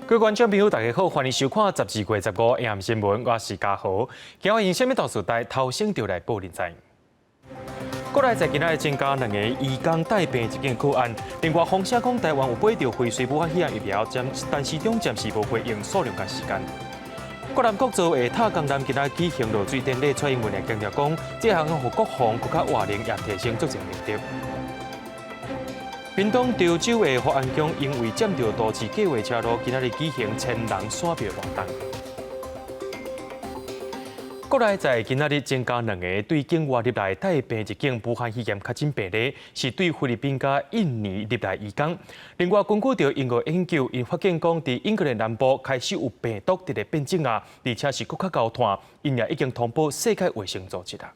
各位觀眾朋友，大家好，歡迎收看12月15 AM 新聞，我是嘉豪。今日用啥物大事帶頭先就來報恁知。國內在今仔日增加兩個移工帶病入境個案，另外風聲講台灣有買著輝瑞武漢肺炎疫苗，暫陳時中暫時無回應數量佮時間。越南國造的塔江艦今仔舉行落水典禮，蔡英文也強調講，這項予國防閣較活靈，也提升作戰能力。屏東潮州的福安宮因為佔著都市計劃車路，今仔日舉行千人散廟活動。國內在今仔日增加兩个對境外入來帶病入境武漢肺炎確診病例，是對菲律賓佮印尼入來移工。另外，根據著英國研究，𪜶發現講，佇英格蘭南部開始有病毒佇咧變種啊，而且是閣較𠢕炭，𪜶也已經通報世界衛生組織啦。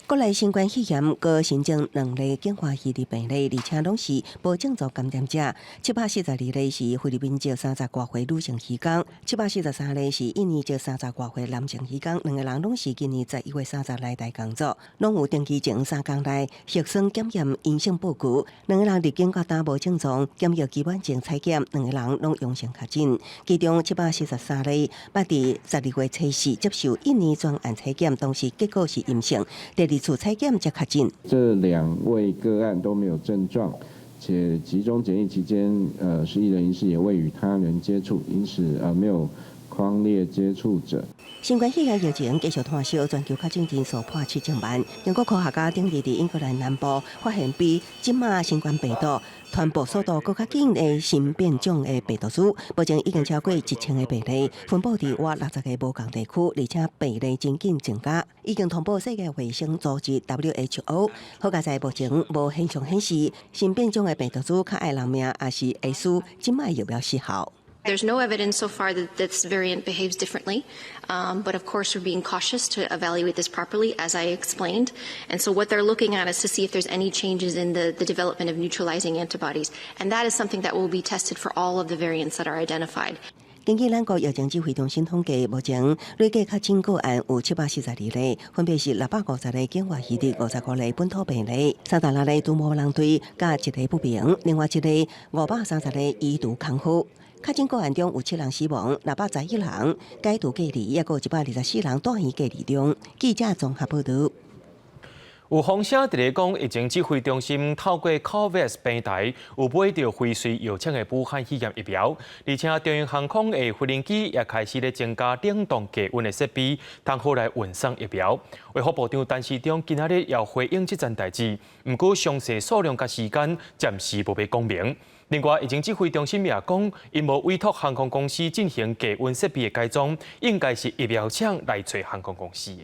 國內新冠肺炎閣新增兩例境外移入病例，而且攏是無症狀感染者。742例是菲律賓籍30外歲女性移工，743例是印尼籍30外歲男性移工，兩个人攏是今年11月30來台工作，攏有登機前3工內核酸檢驗陰性報告。兩个人入境到今無症狀，檢疫期滿前採檢，兩个人攏陽性確診。其中743例捌佇12月初四接受印尼專案採檢，當時結果是陰性。第二次採檢才確診。這兩位個案都沒有症狀，且集中檢疫期間，是一人一室，也未與他人接觸，因此沒有匡列接觸者。新冠肺炎疫情繼續拖燒，全球確診人數破7000萬。英國科學家頂日佇英格蘭南部發現比這馬新冠病毒傳播速度閣較緊的新變種的病毒株，目前已經超過1000個病例，分布佇約60個無仝地區，而且病例真緊增加，已經通報世界衛生組織 WHO。好佳哉目前無現象顯示新變種的病毒株較愛人命，抑是會使這馬疫苗失效。 There's no evidence so far that this variant behaves differently, but of course we're being cautious to evaluate this properly, as I explained. And so what they're looking at is to see if there's any changes in the development of neutralizing antibodies, and that is something that will be tested for all of the variants that are identified. 根據咱國疫情指揮中心統計，目前累計確診個案有742例，分別是650個境外移入、55例本土病例、36例除毛人隊，佮一个不明，另外一个530个移除空號。確診個案中有七人死亡，611人解除隔離，抑閣有124人住院隔離中。記者綜合報導。有風聲佇咧講，疫情指揮中心透過 COVAX 平台有買著輝瑞藥廠的武漢肺炎疫苗，而且長榮航空的飛行機也開始咧增加冷凍低溫的設備，通好來運送疫苗。衛福部長陳時中今仔日也回應這件代誌，毋過詳細數量佮時間暫時無欲講明。另外，疫情指揮中心也講，𪜶無委託航空公司進行低溫設備的改裝，應該是疫苗廠來揣航空公司的。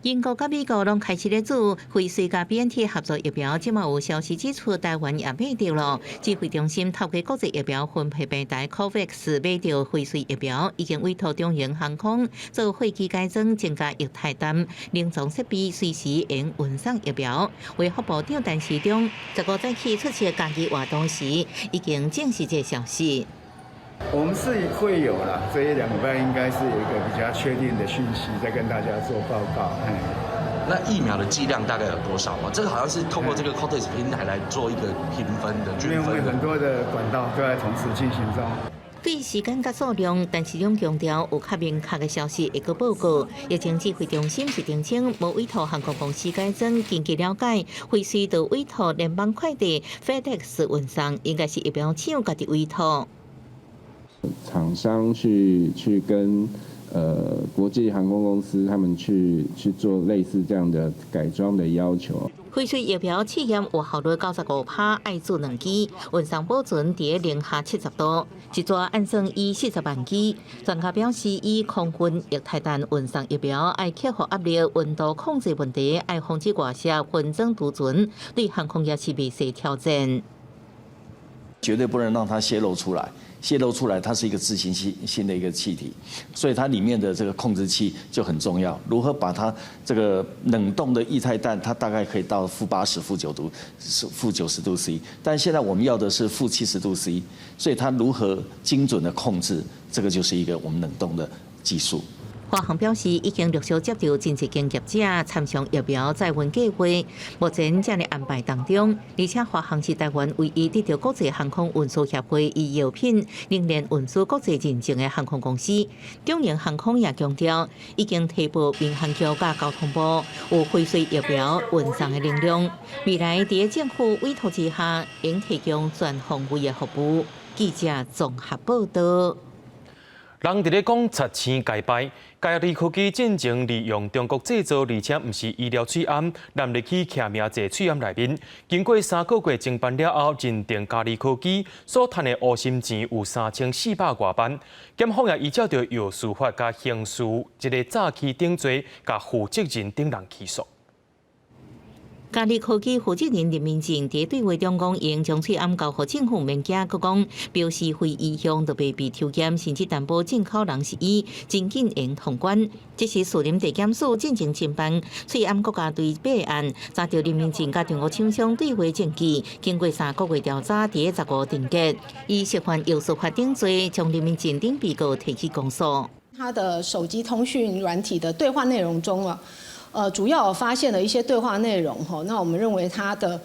英國佮美國攏開始咧做輝瑞佮 BNT 合作疫苗，這馬有消息指出，台灣也買著囉。指揮中心透過國際疫苗分配平台 COVAX 買著輝瑞疫苗，已經委託長榮航空做貨機改裝，增加液態氮冷藏設備，隨時會運送疫苗。衛福部長陳時中15早起出席家己活動時，已經證實這個消息。我們是會有啦，這一兩禮拜應該是有一個比較確定的訊息，再跟大家做報告。那疫苗的劑量大概有多少嗎？這個好像是通過這個 COVAX 平台來做一個評分的，因為很多的管道都在同時進行中。對時間佮數量，陳時中強調有較明確的消息會閣報告。疫情指揮中心是澄清，無委託航空公司改裝。根據了解，輝瑞就委託聯邦快遞 FedEx 運送，應該是疫苗廠家己委託。廠商去跟國際航空公司他們去做類似這樣的改裝的要求。輝瑞疫苗試驗有效率95%，愛注兩劑，運送保存佇零下70度，一逝按算以40萬劑。專家表示，以空運液態氮運送疫苗，愛克服壓力、溫度控制問題，愛防止外泄、分裝儲存，對航空業是袂細挑戰。絕對不能讓它洩露出來。洩露出來，它是一個自行性的一個氣體，所以它裡面的這個控制器就很重要。如何把它這個冷凍的液態氮，它大概可以到-80、-9度、是-90度 C，但現在我們要的是-70度 C，所以它如何精準的控制，這個就是一個我們冷凍的技術。華航表示已經陸續接到真濟間業者參詳疫苗載運計劃，目前正咧安排當中。而且華航是台灣唯一得著國際航空運輸協會醫藥品冷鏈運輸國際認證的航空公司。中榮航空也強調，已經提報民航局佮交通部有輝瑞疫苗運送的能量，未來佇政府委託之下，應提供全方位的服務。記者綜合報道。人佇咧講賊星該敗，嘉利科技進前利用中國製造，而且毋是醫療喙罨，納入去簽名濟喙罨內面。經過3個月偵辦了後，認定嘉利科技所趁的烏心錢有3400外萬。檢方也依照著藥事法佮刑事這个詐欺等罪，共負責人等人起訴。嘉利科技負責人林明靜佇對話中講，𪜶將喙罨交予政府免驚，閣講標示非意向就袂被抽檢，甚至擔保進口人是伊，真緊會通關。這是士林地檢署進前偵辦喙罨國家隊弊案，查著林明靜佮中國廠商對話證據，經過3個月調查，佇15定結，以涉犯藥事法等罪，將林明靜等被告提起公訴。他的手機通訊軟體的對話內容中啊，主要發現了一些對話內容，哈，那我們認為他的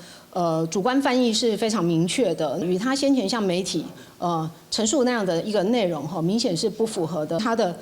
主觀犯意是非常明確的，與他先前向媒體陳述那樣的一個內容，哈，明顯是不符合的。他的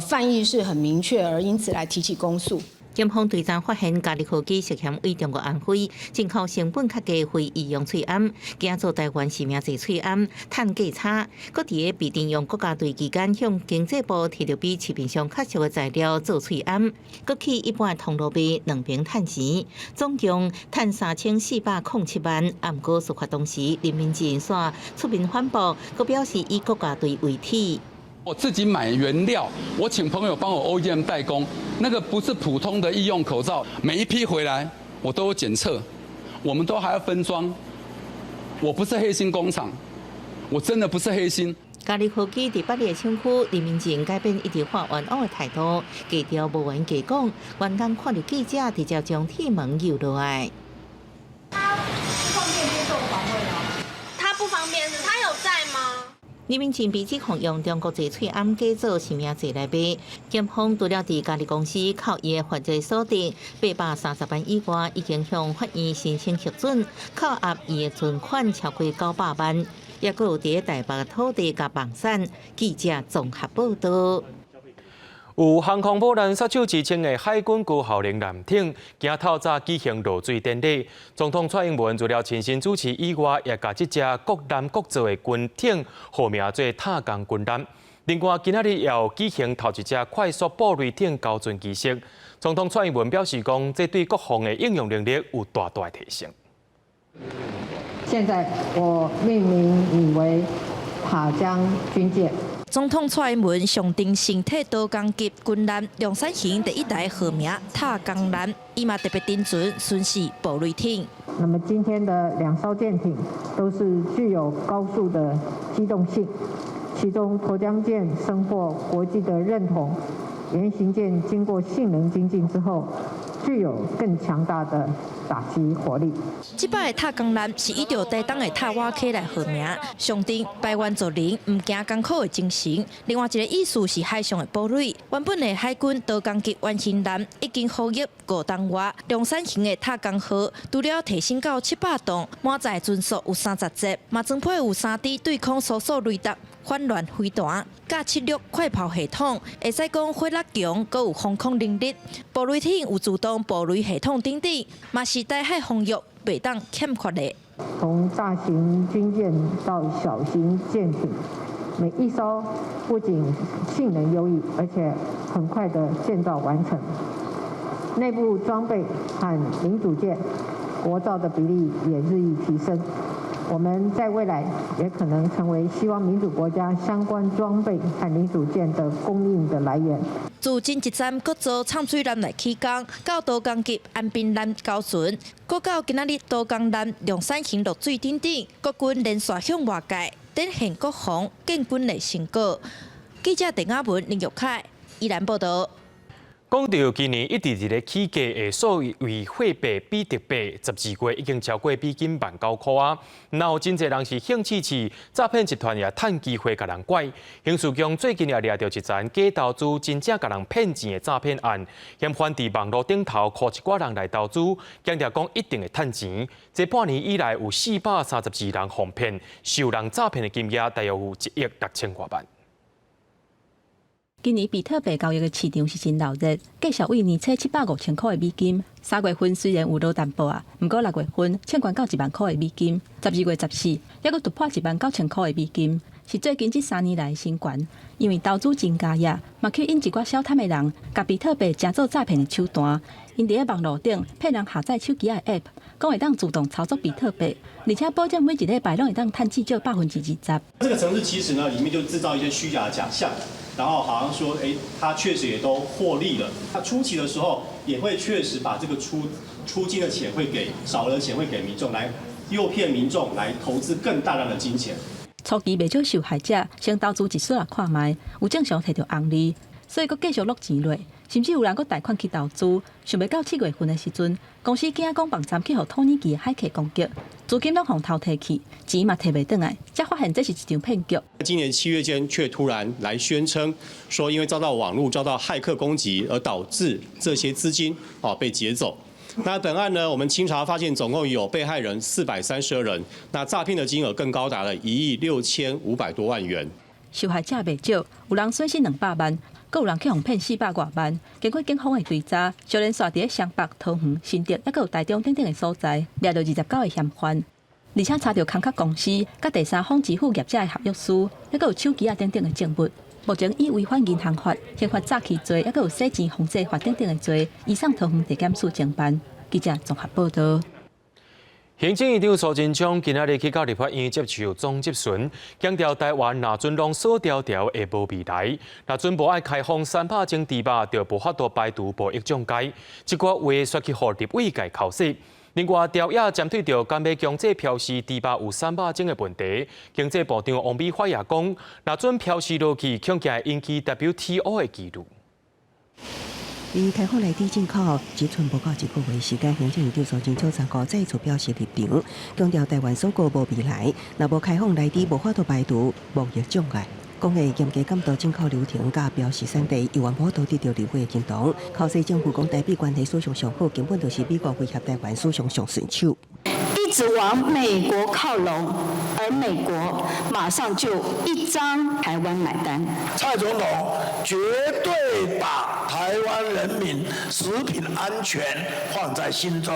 犯意是很明確，而因此來提起公訴。檢方追查發現，嘉利科技涉嫌對中國安徽進口成本較低非醫用喙罨，改做台灣實名制喙罨，趁價差。閣佇咧被徵用國家隊期間，向經濟部提著比市面上較俗的材料做喙罨，閣去一般通路賣兩爿趁錢，總共趁3407萬。啊，毋過事發當時，林明靜煞出面反駁，閣表示以國家隊為體。我自己買原料，我請朋友幫我 OEM 代工，那個不是普通的醫用口罩，每一批回來我都有檢測，我們都還要分裝。我不是黑心工廠，我真的不是黑心。嘉利科技佇八里的廠區，林明靜改變一直發冤枉的態度，低調無緣假講，員工看著記者直接將鐵門扭落來。他不方便接受訪問嗎？他不方便，他有在嗎？林明靜被指控用中國製喙罨假做實名制來賣，檢方除了佇嘉利公司扣伊的犯罪所得830萬以外，已經向法院申請核准，扣押伊的存款超過900萬，抑閣有佇台北土地佮房產。記者綜合報道。有航空母艦殺手之稱的海軍高效能艦艇，今透早舉行落水典禮。總統蔡英文除了親身主持以外，也共這隻國艦國造的軍艇號名做塔江軍艦。另外，今仔日也有舉行頭一隻快速布雷艇交船儀式。總統蔡英文表示講，這對國防的應用能力有大大提升。現在我命名你為塔江軍艦。總統蔡英文上陣新體島江級軍艦龍山型第一代號名塔江艦，伊嘛特別登船巡視布雷艇。那麼今天的兩艘艦艇都是具有高速的機動性，其中沱江艦深獲國際的認同，原型艦經過性能精進之後，具有更強大的打擊火力。這擺的塔江艦是依著台東的塔瓦溪來號名，象徵排灣族人毋驚艱苦的精神。另外一個意思是海上的堡壘。原本的海軍島江級原型艦已經服役5冬外，量產型的塔江號除了提升到700噸，滿載船速有30節，嘛裝配有3D 對空搜索雷達、反亂飛彈、佮七六快炮系統，會使講火力強，閣有防空能力。布雷艇有自動布雷系統等等，嘛是台海防禦袂當欠缺的。從大型軍艦到小型艦艇，每一艘不僅性能優異，而且很快的建造完成。內部裝備和零組件國造的比例也日益提升。我們在未來也可能成為西方民主國家相關裝備和零組件的供應的來源。自前一站國造歑水艦來起工，到島江級安平艦交船，閣到今仔日島江艦量產型落水等等，國軍連續向外界展現國防建軍的成果。記者鄧亞文、林玉凱，宜蘭報道。講到今年一直佇咧起價的數位貨幣比特幣，12月已經超過美金19,000箍啊！若有真濟人是興趣試，詐騙集團也趁機會共人拐。刑事局最近也掠著一欉假投資，真正共人騙錢的詐騙案，嫌犯佇網路頂頭唬一寡人來投資，強調講一定會趁錢。這半年以來有432人予騙，受人詐騙的金額大約有1億6千外萬。今年比特幣交易的市場是真鬧熱，繼續為年初700五千箍的美金，3月份雖然有落淡薄仔，毋過6月份衝懸到1萬箍的美金，12月14抑閣突破1萬9千箍的美金，是最近這3年來的新懸。因為投資真加熱，嘛吸引一寡小貪的人，共比特幣成做詐騙的手段。𪜶佇咧網路頂騙人下載手機仔的 App，講會當自動操作比特幣，而且保證每一禮拜攏會當趁至少20%。這個程式其實呢，裡面就製造一些虛假的假象。然後好像說，哎，他確實也都獲利了。他初期的時候也會確實把這個出金的錢會給少額錢會給民眾來誘騙民眾來投資更大量的金錢。初期袂少受害者先投資一絲仔看覓，有正常提著紅利，所以閣繼續落錢落，甚至有人閣貸款去投資。想袂到7月份的時陣，公司驚講網站去予土耳其駭客攻擊，資金攏予偷提去，錢嘛提袂轉來，才發現這是一場騙局。今年7月間卻突然來宣稱，說因為遭到網路遭到駭客攻擊，而導致這些資金啊被劫走。那本案呢，我們清查發現總共有被害人432人，那詐騙的金額更高達了1億6500多萬元。受害者袂少，有人損失200萬，閣有人去予騙400外萬。經過警方的追查，小連續佇咧雙北、桃園、新竹，抑閣有台中等等的所在，掠著29個嫌犯，而且查著空殼公司、佮第三方支付業者的合約書，抑閣有手機仔等等的證物。目前以違反銀行法、刑法詐欺罪，抑閣有洗錢防制法等等的罪，移送桃園地檢署偵辦。記者綜合報道。行政院長蘇貞昌今仔日去到立法院接受總質詢，強調台灣若準攏鎖牢牢會無未來，若準無愛開放300種豬肉，就無法度排除貿易障礙。這寡話煞去予立委共剾洗。另外，朝野針對著敢欲強制標示豬肉有300種的問題，經濟部長王美花也講，若準標示落去，恐驚會引起 WTO 的疑慮。離開放內地進口只賰無夠一個月時間，行政院長蘇貞昌三號再次表示立場，強調台灣鎖國無未來，若無開放內地，無法度排除貿易障礙。講會嚴格監督進口流程，佮標示產地，猶原無法度得著立委的認同。剾洗政府講台美關係史上上好，根本就是美國威脅台灣史上上順手。一直往美國靠攏，而美國馬上就一張台灣買單。蔡總統絕對把台灣人民食品安全放在心中。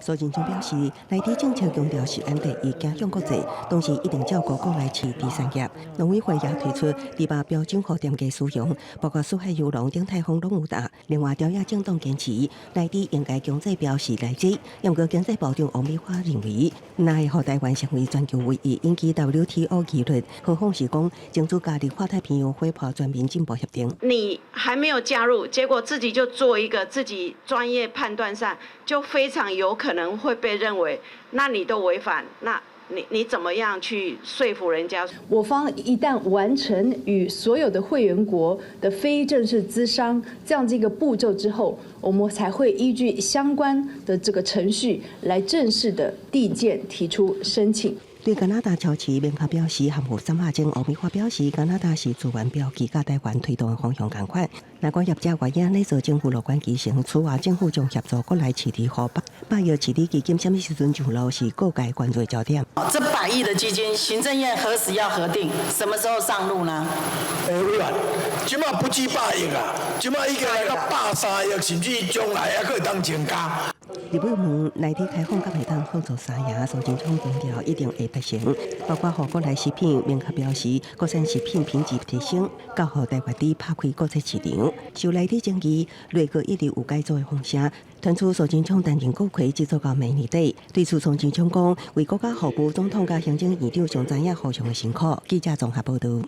蘇貞昌表示，內地政策強調食安第一，走向國際，同時一定照顧國內飼豬產業。農委會也推出豬肉標準予店家使用，包括四海遊龍、鼎泰豐攏有打。另外，朝野政黨堅持內地應該強制標示來自。毋過經濟部長王美花認為，若會予台灣成為全球唯一引起 WTO 疑慮，何況是講爭取加入跨太平洋夥伴全面進步協定。你還沒有加入，結果自己就做一個自己專業判斷上，就非常有可能會被認為，那你都違反，那你怎麼樣去說服人家？我方一旦完成與所有的會員國的非正式諮商這樣子一個步驟之後，我們才會依據相關的這個程序來正式的遞件提出申請。對加拿大超市明確表示含有300種，王美花表示加拿大是資源標記佮台灣推動的方向仝款。若講業者願意按呢做，政府樂觀其成。此外，政府將協助國內飼豬戶百億飼豬基金，啥物時陣上路是各界關注的焦點。這百億的基金，行政院何時要核定？什麼時候上路呢？欸，委員，這馬不止百億啊，這馬已經來到130億，甚至將來還閣會當增加。立委問內地開放敢會當合作三贏，蘇貞昌強調一定會達成，包括予國內食品明確標示國產食品品質提升，佮予台灣豬拍開國際市場。受內地爭議，內閣一直有改組的風聲，傳出蘇貞昌擔任閣揆，只做到明年底。對此，蘇貞昌講，為國家服務，總統佮行政院長上知影互相的辛苦。記者綜合報導。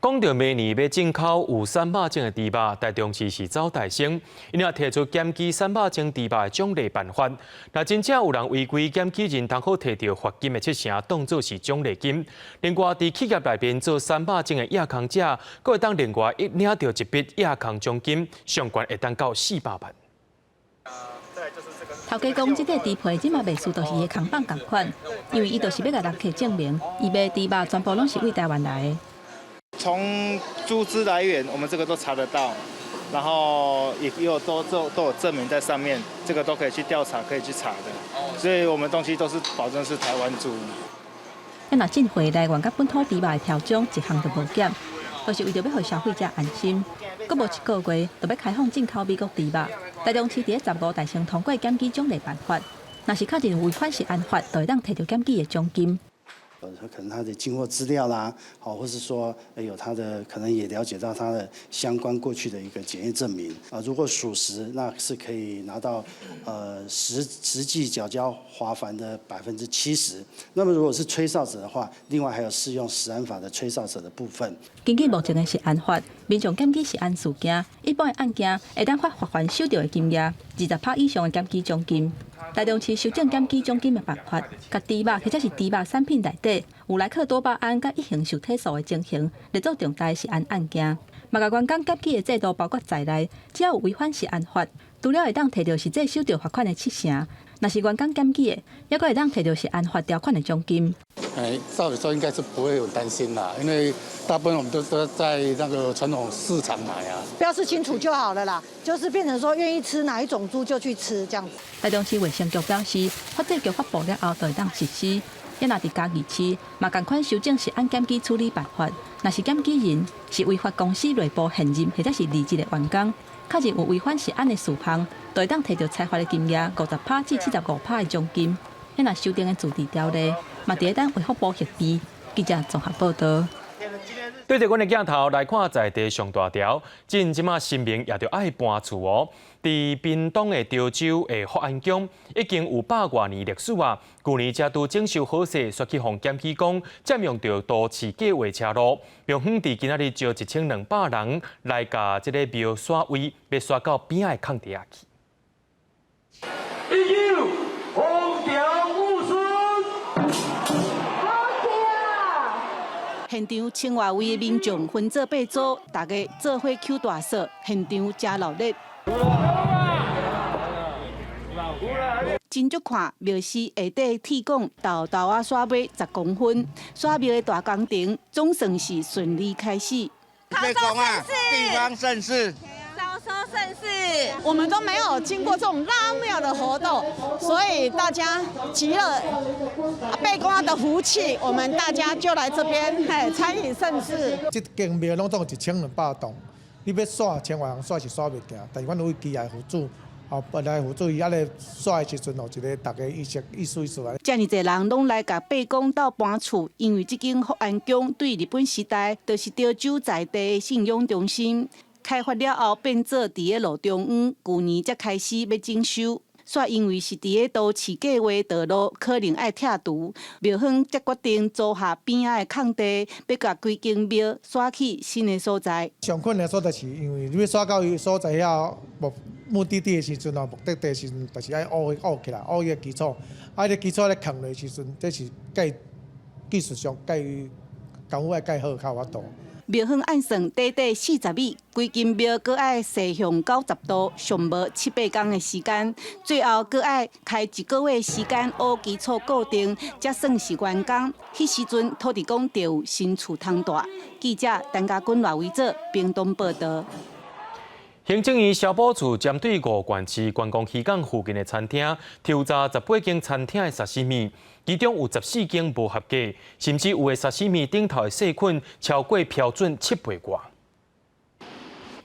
講著明年欲進口有瘦肉精的豬肉，台中市是走大先，𪜶也提出檢舉瘦肉精豬肉的獎勵辦法。若真正有人違規檢舉人，通好提著罰金的七成，當做是獎勵金。另外，佇企業內面做瘦肉精的掖空者，閣會當另外一領著一筆掖空獎金，上懸會當到400萬。頭家講，這塊豬皮這馬賣輸，就是伊的空放仝款，因為伊就是欲共人客證明，伊賣豬肉全部攏是對台灣來的。從豬隻來源，我們這個都查得到，然後也有都有證明在上面，這個都可以去調查，可以去查的。所以我們東西都是保證是台灣豬。啊，若進貨來源佮本土豬肉的標準一項都無減，就是為著欲予消費者安心。閣無一個月，就欲開放進口美國豬肉。台中市佇咧15大先通過檢舉獎勵辦法，若是確認違反食安法，就會當提著檢舉的獎金。可能他的進貨資料啦，好，或是說有他的可能也了解到他的相關過去的一個檢驗證明啊，如果屬實，那是可以拿到實際繳交罰鍰的70%。那麼如果是吹哨者的話，另外還有適用食安法的吹哨者的部分。根據目前的食安法，民眾檢舉食安事件，一般的案件會當發罰鍰收著的金額20%以上的檢舉獎金。台中市修正檢舉獎金的辦法，共豬肉或者是豬肉產品內底有萊克多巴胺佮乙型受體素的情形，列做重大食安案件。嘛，共員工檢舉的制度包括在內，只要有違反食安法，除了會當提著實際收著罰款的七成，若是員工檢舉的，猶閣會當提著食安法條款的獎金。哎，照理說應該是不會有擔心啦，因為大部分我們都是在那個傳統市場買啊。標示清楚就好了啦，就是變成說願意吃哪一種豬就去吃這樣子。台中市衛生局表示，法制局發布了後，就會當實施。也若佇嘉義市，嘛仝款修正食安檢舉處理辦法，若是檢舉人是違法公司內部現任或者是離職的員工，確認有違反食安的事項，就會當提著裁罰的金額50%至75%的獎金。也若修訂的自治條例，嘛佇咧等衛福部核批。記者綜合報導。對著阮的鏡頭來看，在地上大條，這這馬神明也著愛搬厝哦。佇屏東的潮州的福安宮已經有百外年歷史啊。舊年才拄整修好勢，煞去予檢舉講佔用著都市計畫車路。廟方佇今仔日招1200人來共這個廟徙位，欲徙到邊仔的空地仔去。一九風調雨順。現場千外位的民眾分做八組，大家做伙搝大掃，現場誠熱鬧。真足看廟司下底鐵管沓沓仔徙尾10公分，徙廟的大工程總算是順利開始。地方盛事。招收盛事，我們都沒有經過這種拉廟的活動，所以大家集了八公的福氣，我們大家就來這邊嘿參與盛事。這間廟攏總有1200棟，你欲徙千外人徙是徙袂行，但是阮有機械輔助，哦，來輔助伊，按呢徙的時陣，有一個大家意識意思意思來。遮爾濟人攏來共八公鬥搬厝，因為這間福安宮對日本時代就是潮州在地的信仰中心。開發了後，變做佇咧路中央。舊年才開始欲整修，煞因為是佇咧都市計畫道路，可能愛拆除，廟方才決定租下邊仔的空地，欲共規間廟徙去新的所在。上困難所在是因為你欲徙到伊所在遐目的地的時陣哦，目的地的時陣，就是愛挖挖起來，挖伊个基礎，啊，這個基礎咧囥落時陣，這是蓋技術上蓋功夫愛蓋好較有法度。廟方按算短短40米，規間廟閣愛西向90度，上無七八工的時間，最後閣愛開一個月時間挖基礎固定，才算是完工。彼時陣土地公就有新厝通蹛。記者陳家軍、賴維哲屏東報導。行政院消保處針對五縣市觀光漁港附近的餐廳，抽查18間餐廳的沙西米，其中有14間無合格，甚至有的沙西米頂頭的細菌超過標準7倍外。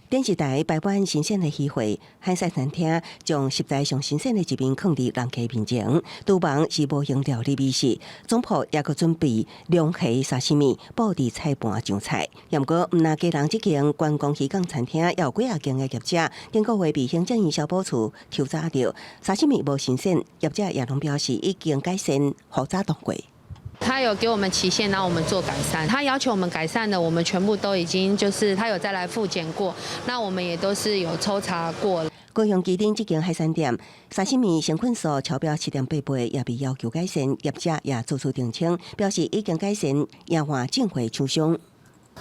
電視台排灣新鮮的魚貨，漢菜餐廳將食材上新鮮的一面囥佇人客面前，廚房是無形料理美食，總鋪也閣準備龍蝦沙西米、布置菜盤上菜。毋過，毋但基隆這間觀光漁港餐廳，也有幾仔間的業者，頂個月被行政院消保處抽查著沙西米無新鮮，業者也攏表示已經改善，予早斷過。他有給我們期限，讓我們做改善。他要求我們改善的，我們全部都已經就是他有再來複檢過，那我們也都是有抽查過。高雄旗津這間海產店，沙西米成分數超標7.8倍，也被要求改善，業者也做出澄清，表示已經改善，也換進貨廠商。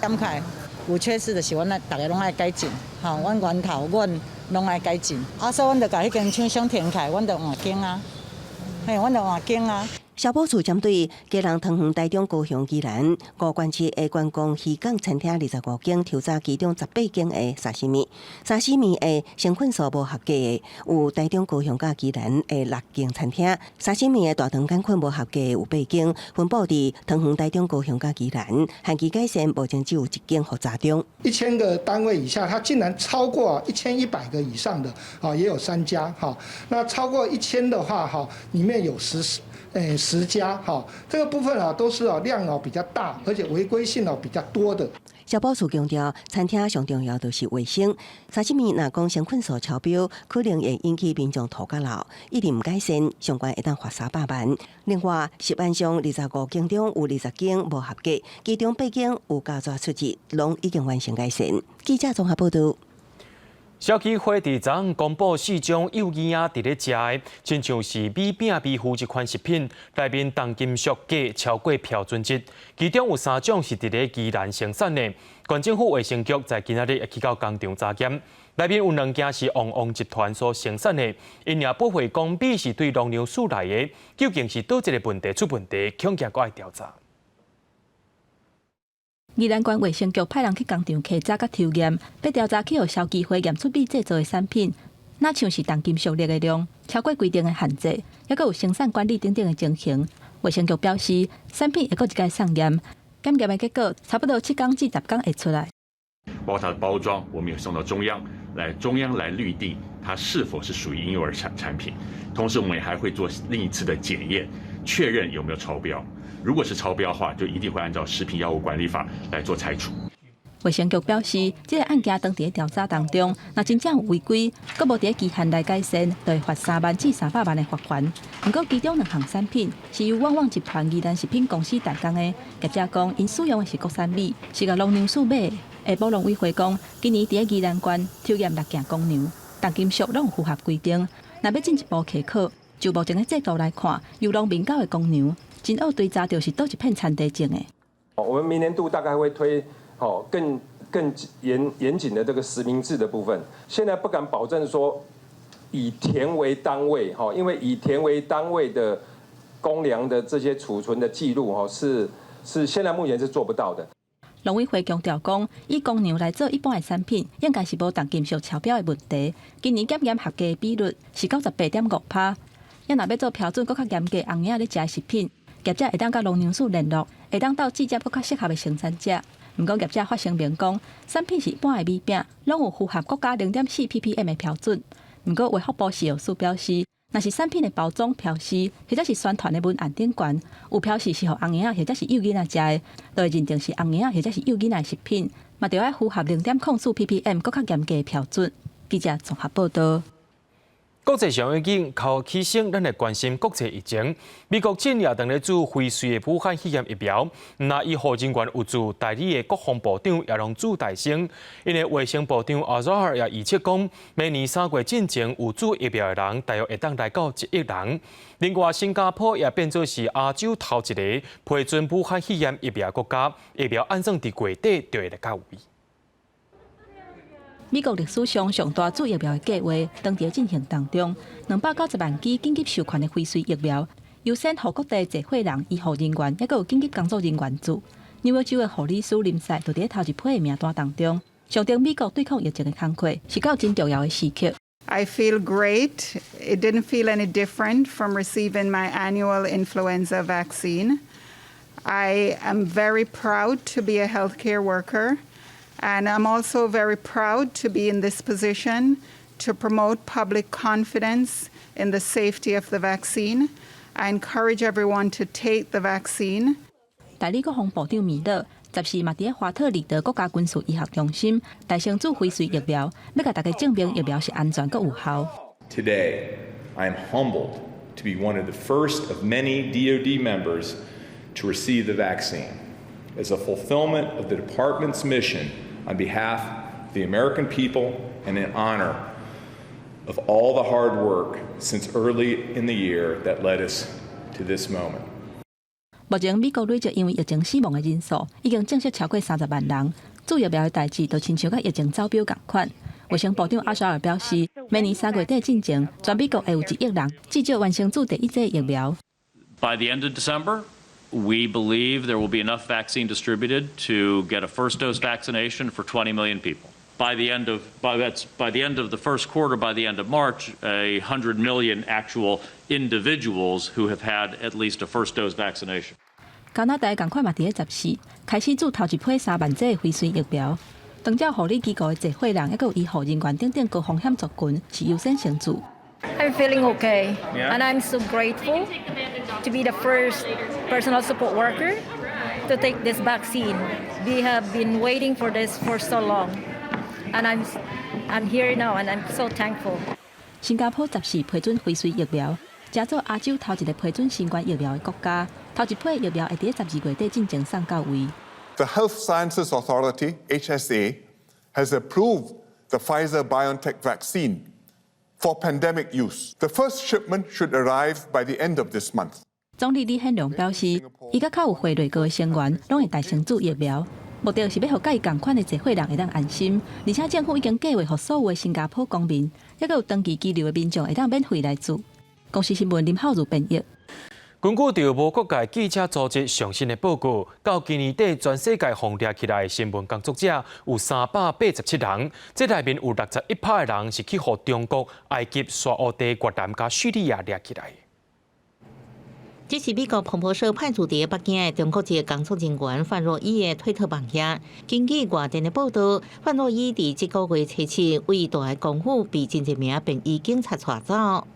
檢開有缺失，就是阮愛逐个攏愛改進，吼，阮源頭阮攏愛改進。啊，所以阮就共彼間廠商停起來，阮就換間啊，嘿，阮就換間啊。消保處針對基隆、桃園、台中、高雄、宜蘭五縣市的觀光漁港餐廳25間，抽查其中18間的沙西米，沙西米的成分數無合格的有台中、高雄佮宜蘭的六間餐廳，沙西米的大腸桿菌無合格的有八間，分佈佇桃園、台中、高雄佮宜蘭，限期改善，目前只有一間複查中。 1000個單位以下，它竟然超過1100個以上的，啊，也有三家，哈，那超過一千的話，哈，裡面有10家，哈，這個部分啊，都是啊量啊比較大，而且違規性啊比較多的。消保處強調，餐廳上重要就是衛生。沙西米若講成分數超標，可能會引起民眾吐甲鬧，一直毋改善，上懸會當罰300萬。另外，食安上25間中有20間無合格，其中八間有加抓出入，攏已經完成改善。記者綜合報道。消基會佇昨昏公布四種幼兒仔佇咧食的，親像是米餅、米糊這款食品，內面重金屬鎘超過標準值，其中有三種是佇咧宜蘭生產的。縣政府衛生局在今仔日會去到工廠查驗，內面有兩件是旺旺集團所生產的，𪜶也駁回講米是對農糧署來的，究竟是佗一个問題出問題，恐驚閣愛調查。宜蘭縣衛生局派人去工廠稽查佮抽驗，欲調查去予消基會驗出米製造的產品，若像是重金屬鎳的量超過規定的限制，抑閣有生產管理等等的情形。衛生局表示，產品會閣一擺送驗，檢驗的結果差不多7工至10工會出來。包括它的包裝，我們也送到中央來，中央來律定它是否是屬於嬰幼兒產品。同時，我們也還會做另一次的檢驗，確認有沒有超標。如果是超標的話，就一定會按照食品藥物管理法來做拆除。衛生局表示，這个案件當佇調查當中，若真正有違規，閣無佇期限內改善，就會罰3萬至300萬的罰款。毋過，其中兩項產品是由旺旺集團宜蘭食品公司代工的，業者講𪜶使用的是國產米，是共農糧署買的。下晡農委會講，今年佇宜蘭縣抽驗六件公糧，重金屬攏符合規定。若欲進一步稽考，就目前的制度來看，由農民繳的公糧，真愛追查著是佗一片田地種的。我們明年度大概會推，更嚴謹的這個實名制的部分。現在不敢保證說以田為單位，哈，因為以田為單位的公糧的這些儲存的記錄，哈，是現在目前是做不到的。農委會強調講，以公糧來做一般的產品，應該是無重金屬超標的問題。今年檢驗合格的比率是98.5%。也若欲做標準閣較嚴格，紅嬰仔咧食的食品，業者會當佮農糧署聯絡，會當鬥直接閣較適合的生產者。毋過業者發聲明講，產品是一般的米餅，攏有符合國家0.4 ppm 的標準。毋過衛福部食藥署表示，若是產品的包裝標示或者是宣傳的文案頂懸有標示是予紅嬰仔或者是幼囡仔食的，就會認定是紅嬰仔或者是幼囡仔的食品，嘛著愛符合0.04 ppm 閣較嚴格的標準。記者綜合報道。國際上已經靠起升，咱來關心國際疫情。美國正也當咧注輝瑞的武漢肺炎疫苗，毋但醫護人員有注，代理的國防部長也攏注代先。𪜶的衛生部長阿扎爾也預測講，明年3月進前有注疫苗的人，大約會當來到1億人。另外，新加坡也變做是亞洲頭一个批准武漢肺炎疫苗國家，疫苗按算佇月底就會來到位。美國歷史上上大注疫苗的計劃，當佇進行當中。290萬劑緊急授權的輝瑞疫苗，優先予各地濟歲人、醫護人員，抑閣有緊急工作人員注。紐約州的護理師林賽就佇頭一批的名單當中，象徵美國對抗疫情的工課是到真重要的時刻。 I feel great. It didn't feel any different from receiving my annual influenza vaccine. I am very proud to be a healthcare worker. And I'm also very proud to be in this position to promote public confidence in the safety of the vaccine. I encourage everyone to take the vaccine. 代理國防部長米勒14嘛，佇華特里德國家軍事醫學中心代先注輝瑞疫苗，欲共大家證明疫苗是安全閣有效。 Today, I am humbled to be one of the first of many DoD members to receive the vaccine as a fulfillment of the department's mission on behalf of the American people and in honor of all the hard work since early in the year that led us to this moment. 目前美國累計因為疫情死亡的人數已經正式超過30萬人。注疫苗的代誌就親像佮疫情走表仝款。衛生部長阿沙爾表示，明年3月底進前，全美國會有1億人至少完成注第一劑疫苗。 By the end of December, we believe there will be enough vaccine distributed to get a first dose vaccination for 20 million people. By the end of by that's by the end of the first quarter, by the end of March, 100 million actual individuals who have had at least a first dose vaccination. 加拿大仝款嘛，佇咧14開始注頭一批3萬劑的輝瑞疫苗。長照護理機構的濟歲人，抑閣有醫護人員等等高風險族群是優先先注。 I'm feeling okay, and I'm so grateful to be the first personal support worker to take this vaccine. We have been waiting for this for so long, and I'm here now, and I'm so thankful. 新加坡14批准輝瑞疫苗，成做亞洲頭一个批准新冠疫苗的國家。頭一批疫苗會佇12月底進前送到位。 The Health Sciences Authority, HSA, has approved the Pfizer BioNTech vaccine for pandemic use. The first shipment should arrive by the end of this month. 總理李顯龍表示，伊佮較有血內閣的成員攏會帶先注疫苗，目的是欲予佮伊仝款的濟歲人會當安心。而且政府已經計劃予所有的新加坡公民，抑閣有長期居留的民眾會當免費來注。公視新聞林浩如編譯。根據著無國界記者組織上新的報告，到今年底全世界予掠起來的新聞工作者有387人，這內面有61趴的人是去予中國、埃及、沙烏地、越南佮敘利亞掠起來。這是美國彭博社派駐佇北京的中國籍工作人員范若伊的推特網頁。根據外電的報道，范若伊佇這個月初七為大公府被真濟名便衣警察帶走。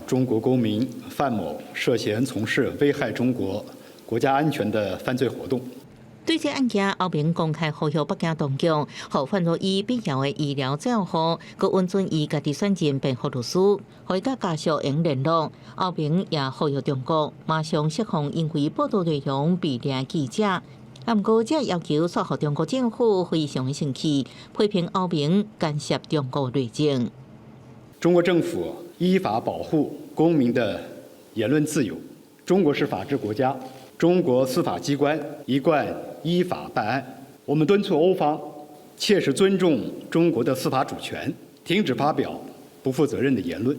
中國公民范某涉嫌從事危害中國國家安全的犯罪活動。對這案件，歐盟公開呼籲北京當局，予范若伊必要的醫療照護，閣允准伊家己選任辯護律師，予伊佮家屬會用聯絡。歐盟也呼籲中國馬上釋放因為報道內容被掠記者。啊，毋過這要求煞予中國政府非常生氣，批評歐盟干涉中國內政。中國政府依法保護公民的言論自由。中國是法治國家，中國司法機關一貫依法辦案。我們敦促歐方切實尊重中國的司法主權，停止發表不負責任的言論。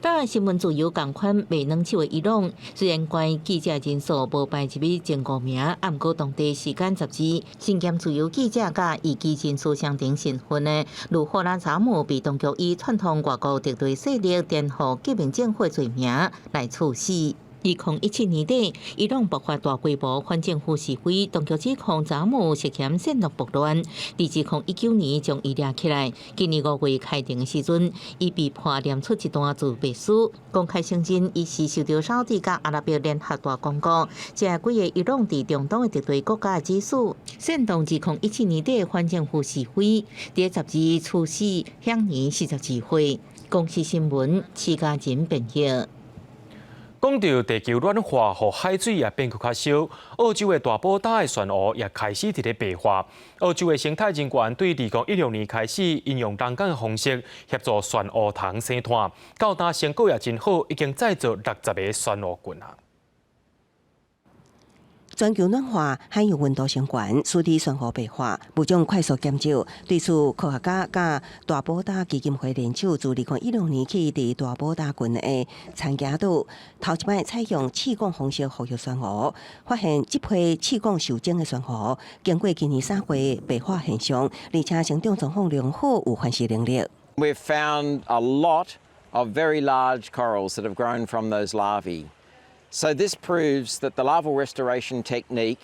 佮新聞自由仝款袂軟手的伊朗，雖然關記者人數無排入去前五名，啊，毋過當地時間12，身兼自由記者佮異議人士雙重身份的盧霍拉扎姆被當局以串通外國敵對勢力顛覆革命政府罪名來處死。2017年底，伊朗爆發大規模反政府示威，當局指控扎姆涉嫌煽動暴亂。佇2019年將伊掠起來。今年5月開庭的時陣，伊被判念出一段自白書，公開承認伊是受著沙地佮阿拉伯聯合大公國，這幾个伊朗佇中東的敵對國家指使，煽動2017年底反政府示威，佇12處死，享年42歲。公視新聞，徐嘉仁編譯。講到地球暖化，予海水也變閣較燒，澳洲的大堡礁的珊瑚也開始佇咧白化。澳洲的生態人員對2016年開始，𪜶用人工的方式協助珊瑚蟲生湠，到今成果也真好，已經再造60個珊瑚群啊。全球暖化，海洋溫度升懸，使得珊瑚白化，物種快速減少。對此，科學家佮大堡礁基金會聯手，自2016年起，佇大堡礁群的長崎島，頭一擺採用試管方式復育珊瑚，發現這批試管受精的珊瑚，經過今年3月白化現象，而且成長狀況良好，有繁殖能力。 We've found a lot of very large corals that have grown from those larvae. So this proves that the larval restoration technique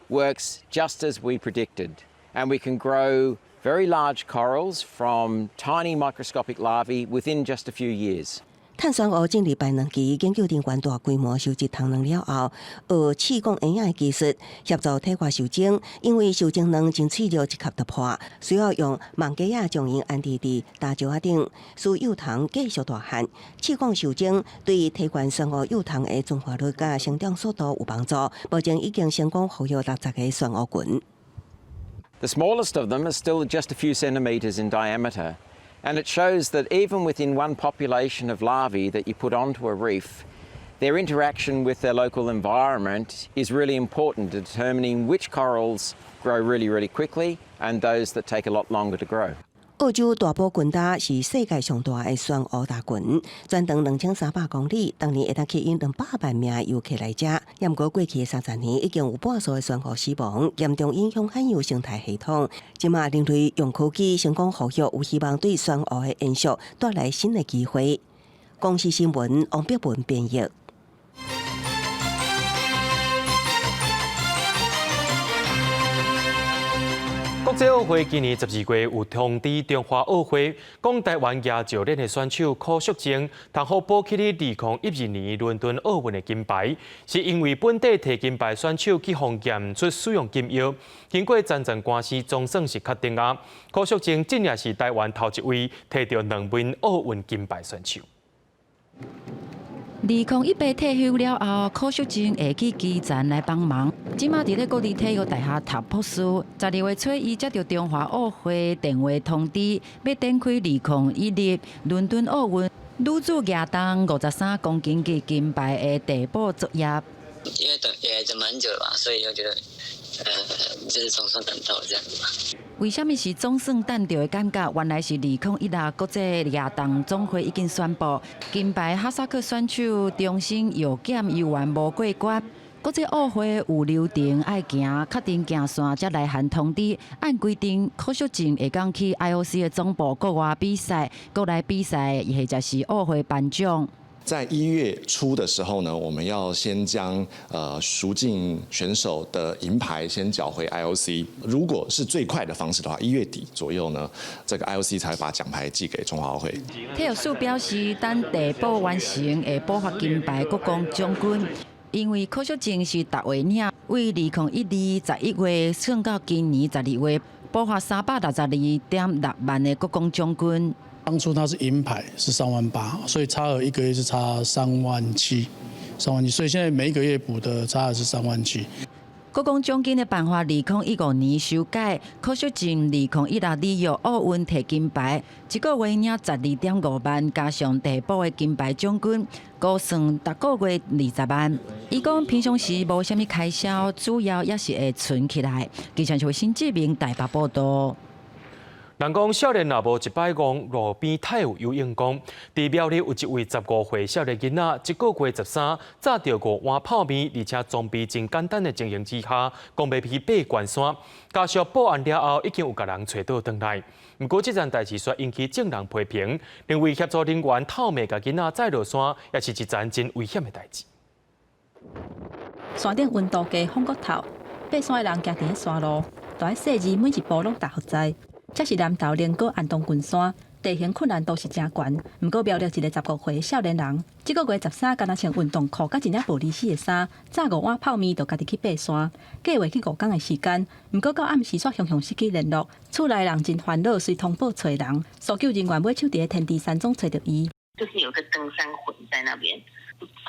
works just as we predicted, and we can grow very large corals from tiny microscopic larvae within just a few years. 趁珊瑚進入排卵期，研究人員大規模收集蟲卵了後，學試管嬰仔的技術協助體外受精。因為受精卵真脆弱，一磕就破，需要用網格仔將𪜶安置佇礁石仔頂，使幼蟲繼續大漢。試管受精對提懸珊瑚幼蟲的存活率佮成長速度有幫助。目前已經成功孵育60個珊瑚群。 The smallest of them is still just a few centimeters in diameter. And it shows that even within one population of larvae that you put onto a reef, their interaction with their local environment is really important to determining which corals grow really, really quickly and those that take a lot longer to grow. 澳洲大堡群礁是世界上大的珊瑚大群，全長2300公里，逐年會當吸引200萬名遊客來遮。毋過過去的30年，已經有半數的珊瑚死亡，嚴重影響海洋生態系統。這馬人類用科技成功復育，有希望對珊瑚的延續帶來新的機會。公視新聞王碧文編譯。國際奧會今年12月有通知中華奧會，講臺灣舉石鏈的選手柯淑貞，通好保起咧2012年倫敦奧運的金牌，是因為本地提金牌選手去予驗出使用禁藥，經過層層官司，總算是確定啊。柯淑貞這也是臺灣頭一位提著兩面奧運金牌選手。2018退休了後，柯淑貞會去基層來幫忙。這馬佇咧國立體育大學讀博士。12月初，伊接著中華奧會電話通知，欲展開2016倫敦奧運女子舉重53公斤級金牌的遞補作業。因為等也等蠻久了吧，所以就覺得，就是總算等到這樣子吧。為啥物是總算等著的感覺？原來是2016國際舉重總會已經宣布，金牌哈薩克選手終身藥檢猶原無過關。國際奧會有流程愛行，確定行線才來函通知。按規定，柯淑貞會當去 IOC 的總部國外比賽，國內比賽或者是奧會頒獎。在1月初的時候呢，我們要先將贖進選手的銀牌先繳回 IOC。如果是最快的方式的話，1月底左右呢，這個 IOC 才會把獎牌寄給中華奧會。體育署表示，等遞補完成會補發金牌國光獎金。因為柯淑貞是逐月領，為2012 11月算到今年12月，補發362.6萬的國光獎金。當初他是銀牌是3萬8，所以差額一個月是差三萬七，三萬七，所以現在每一個月補的差額是三萬七。國光獎金的辦法，2015年修改，柯淑貞2016里約奧運提金牌，一個月領12.5萬，加上遞補的金牌獎金，估算逐個月20萬。伊講平常時無啥物開銷，主要也是會存起來。記者是新志明台北報道。人講少年若無一擺戇，路邊太有有用功。佇苗栗有一位15歲少年囡仔，一個月13炸著五碗泡麵，而且裝備真簡單的情形之下，講欲去爬懸山。家屬報案了後，已經有共人揣倒轉來。毋過這件代誌煞引起眾人批評，認為協助人員透暝共囡仔載落山，也是一件真危險的代誌。山頂溫度低，風閣透，爬山的人行佇咧山路，都愛細膩每一步攏踏予知。這是南投苓果安東群山，地形困難度是誠懸。毋過苗栗一个15歲少年人，這個月13，敢若穿運動褲，佮一領無離死的衫，炸五碗泡麵，就家己去爬山。計畫去5工的時間，毋過到暗時煞雄雄失去聯絡，厝內人真煩惱，隨通報揣人，搜救人員尾手佇咧天池山莊揣著伊。就是有個登山魂在那邊，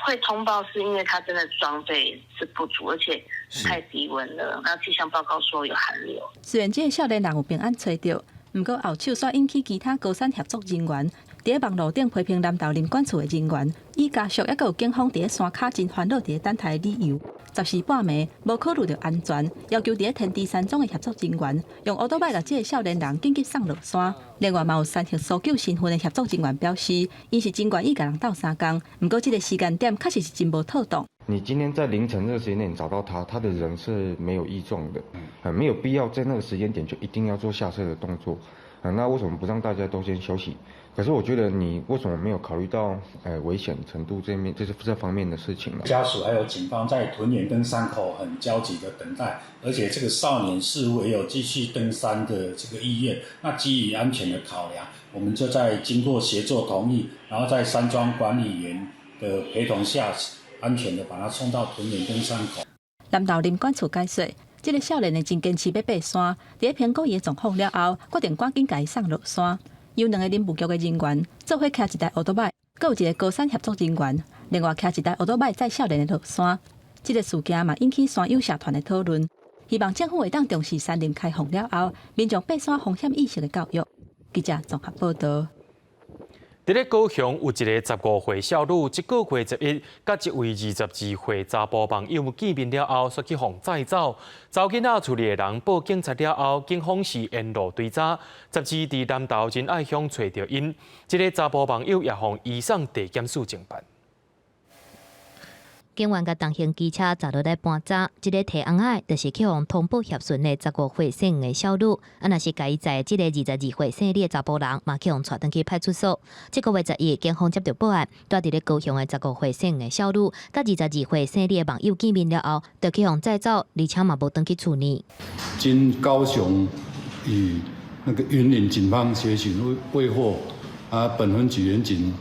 會通報是因為他真的裝備是不足，而且太低溫了。那氣象報告說有寒流。雖然這个少年人有平安揣著，毋過後手煞引起其他高山協作人員佇咧網路頂批評南投林管處的人員，以家屬抑閣有警方佇咧山跤真煩惱佇咧等待的理由。14半暝無考慮著安全，要求佇咧天池山莊的協作人員用烏多擺共這个少年人緊急送落山。另外嘛有山客搜救身份的協作人員表示，𪜶是真願意共人鬥相共，毋過這个時間點確實是真無妥當。你今天在凌晨這個時間點找到他，他的人是沒有異狀的，沒有必要在那個時間點就一定要做下撤的動作。那為什麼不讓大家都先休息？可是我覺得你為什麼沒有考慮到危險程度這面，這是這方面的事情呢？家屬還有警方在屯園登山口很焦急的等待，而且這個少年似乎也有繼續登山的這個意願。那基於安全的考量，我們就在經過協作同意，然後在山莊管理員的陪同下，安全的把他送到屯園登山口。南投林管處解說，這個少年的真堅持欲爬山，佇咧評估伊的狀況了後，決定趕緊共伊送落山。由兩個林務局的人員做伙騎一台歐多擺，閣有一個高山協作人員，另外騎一台歐多擺載少年的落山。這個事件嘛引起山友社團的討論，希望政府會當重視山林開放了後，民眾爬山風險意識的教育。記者綜合報導。佇咧高雄有一个15歲少女，這个月11，佮一位22歲查埔網友見面了後，煞去予載走。查某囡仔厝裡的人報警察了後，警方是沿路追查，十二佇南投仁愛鄉揣著𪜶。這个查埔網友也予移送地檢署偵辦。警員共重型機車載落來盤查，這个提尪仔的，就是去予通報協尋的15歲姓黃的少女。啊，若是共伊載這个22歲姓李的查埔人，嘛去予帶轉去派出所。這个月11，警方接著報案，蹛佇咧高雄的15歲姓黃的少女，佮22歲姓李的網友見面了後，就去予載走，而且嘛無轉去厝內。經高雄與那個雲林警方協尋未獲，啊，本分局員警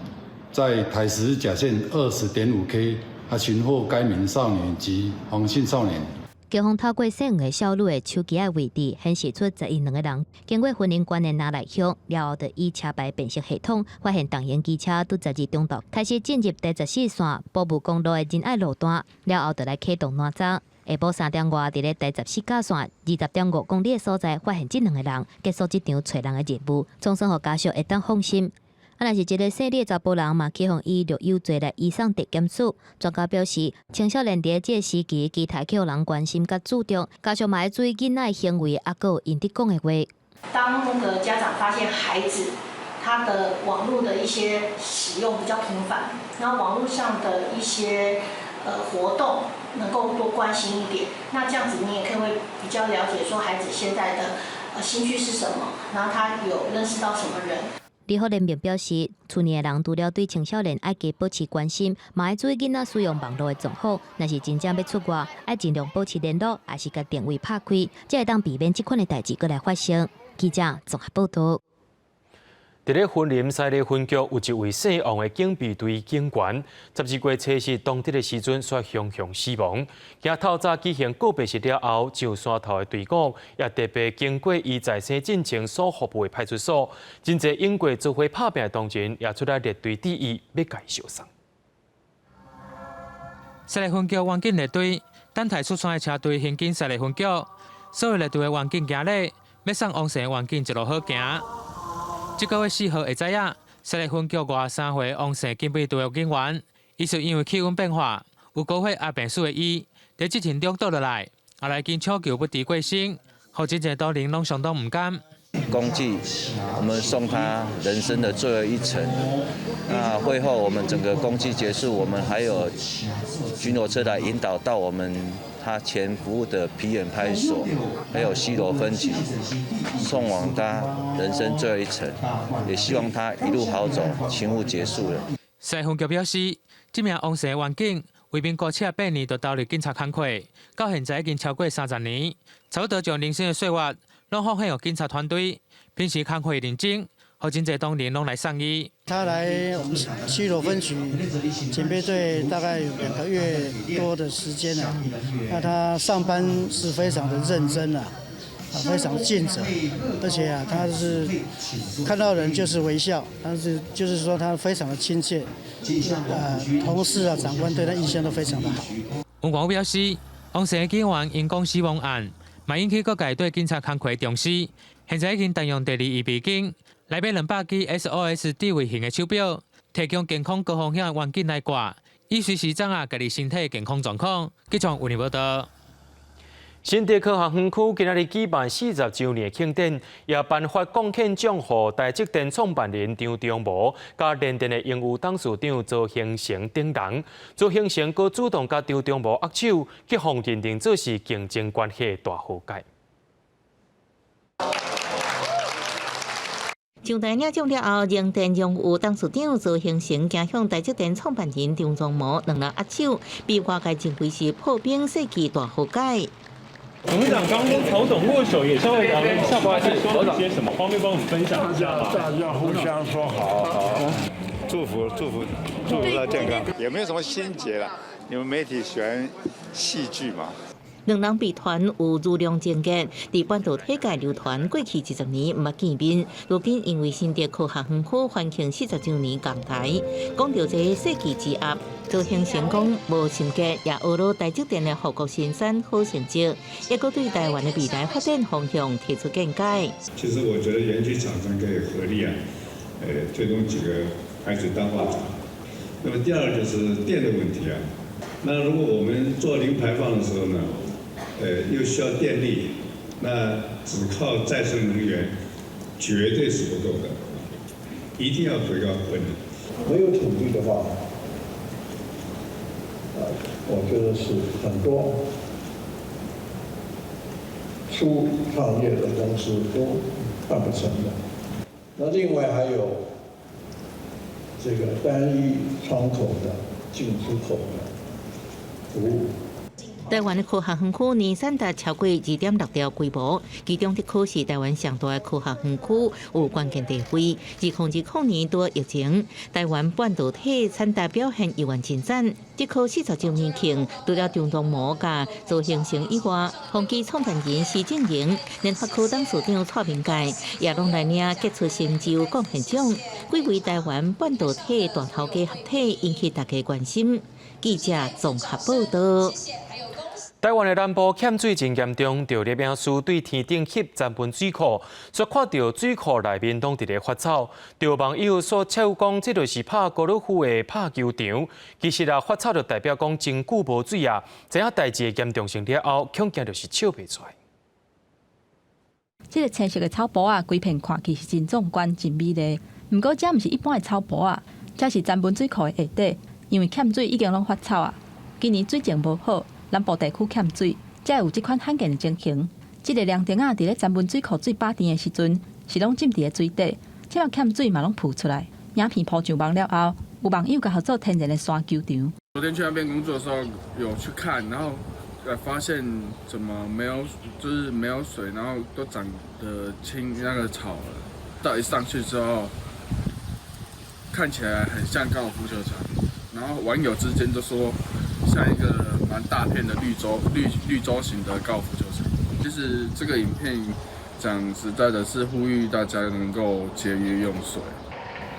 在台十甲線20.5 K。啊，尋獲該名少年及黃姓少年。警方透過姓黃的少女的手機的位置，顯示出十一兩个人經過雲林縣的那內鄉，了後就以車牌辨識系統發現重型機車佇十二中晝開始進入第14線埔霧公路的仁愛路段，了後就來啟動攔查。下晡3點外，佇咧第十四甲線20.5公里的所在，發現這兩个人，結束這場揣人的任務，總算予家屬會當放心。啊，若是這个姓李的查埔人嘛，去予以掠誘罪來移送地檢署。專家表示，青少年佇這个時期，期待去予人關心佮注重，家屬嘛愛注意囡仔的行為，抑閣有𪜶佇講的話。當那個家長發現孩子他的網路的一些使用比較頻繁，然後網路上的一些活動能夠多關心一點，那這樣子你也可以會比較了解說孩子現在的興趣是什麼，然後他有認識到什麼人。立法聯盟表示，厝內的人除了對青少年愛加保持關心，嘛愛注意囡仔使用網路的狀況。若是真正欲出外，愛盡量保持聯絡，抑是共定位拍開，才會當避免這款的代誌閣來發生。記者綜合報導。佇咧雲林西麗分局有一位姓王的警備隊警員，12月初四當值的時陣，煞雄雄死亡。今透早舉行告別式了後，上山頭的隊伍也特別經過伊在生進前所服務的派出所，真濟用過做伙拍拚的同仁也出來列隊致意，欲共伊相送。西麗分局員警列隊等待出山的車隊行經西麗分局，所有列隊的員警行禮，欲送王姓員警一路好行。這个月4號下早仔，西麗分局53歲王姓警備隊的警員，伊是因為氣溫變化，有高血壓病史的伊，佇執勤中倒落來，後來經搶救不治過身，予真濟同仁攏相當毋甘。公祭，我們送他人生的最後一程。那會後，我們整個公祭結束，我們還有巡邏車來引導到我們他前服務的皮園派出所，還有西螺分局，送往他人生最後一程，也希望他一路好走，勤務結束了。西分局表示，這名王姓員警為民國78年就投入警察工課，到現在已經超過30年，差不多將人生的歲月攏奉獻予警察團隊。平時工課認真，予真濟同仁攏來送伊。他來我們西螺分局警備隊大概有2個月多的時間了。那他上班是非常的認真啊，非常盡責，而且啊，他是看到人就是微笑，但是就是說他非常的親切，同事啊、長官對他印象都非常的好。王廣表示，王姓警員因公死亡案，嘛引起各界對警察工課重視。現在已經動用第二預備警來買200支 SOS 智慧型的手錶，提供健康高風險的員警來掛，以隨時掌握家己身體健康狀況。記者有報道。新竹科學園區今仔日舉辦40週年的慶典，也頒發貢獻獎予台積電創辦人張忠謀，佮聯電的榮譽董事長曹興誠等人。曹興誠閣主動佮張忠謀握手，去予認定做是競爭關係大和解。上台領獎了後，榮電榮譽董事長曹興誠行向台積電創辦人張忠謀兩人握手，被外界認為是破冰世紀大和解。董事長剛跟曹董握手，也稍微聊了一下，不好意思，說了些什麼？方便幫我們分享一下嗎？大家互相說好，好，祝福祝福祝福他健康。也沒有什麼心結啦，你們媒體喜歡戲劇嘛。兩人被傳有如龍情結，佇半導體界流傳過去20年毋捌見面，如今因為新竹科學園區歡慶40週年講台，講著這個世紀之合，曹興誠講無心結，也學了台積電的護國神山好成績，抑閣對台灣的未來發展方向提出見解。其實我覺得園區廠商可以合力啊，推動幾個海水淡化廠。那麼第二就是電的問題啊，那如果我們做零排放的時候呢？又需要電力，那只靠再生能源絕對是不夠的，一定要回到本。沒有土地的話，我覺得是很多初創業的公司都辦不成的。那另外還有這個單一窗口的進出口的服務。台灣的科學園區年產值超過2.6兆規模，其中竹科是台灣上大的科學園區，有關鍵地位。2020年拄疫情，台灣半導體產值表現猶原真讚。竹科40週年慶，除了張忠謀佮曹興誠以外，宏碁創辦人施正榮、聯發科董事長蔡明介也攏來領傑出成就貢獻獎。幾位台灣半導體大頭家合體，引起大家關心。記者綜合報道。台灣的南部欠水真嚴重，著獵命師對天頂翕曾文水庫，煞看著水庫內面攏佇咧發臭。著網友所笑講，這就是拍高爾夫的拍球場。其實啊，發臭就代表講真久無水啊。知影代誌的嚴重性了後，恐驚就是笑袂出來。這个青色的草埔仔，規片看起是真壯觀、真美麗。毋過，這毋是一般的草埔仔，這是曾文水庫的下底，因為欠水已經攏發臭啊。今年水情無好。南部地區欠水，才會有這款罕見的情形。這个涼亭仔佇咧曾文水庫水飽甜的時陣，是攏浸佇咧水底，這馬欠水嘛攏浮出來。影片鋪上網了後，有網友共號做天然的沙球場。昨天去那邊工作的時候有去看，然後發現怎麼沒有，就是沒有水，然後都長得青那個草了。到一上去之後，看起來很像高爾夫球場，然後網友之間就說像一個蠻大片的綠洲綠綠洲型的高爾夫球場。其實這個影片講實在的，是呼籲大家能夠節約用水。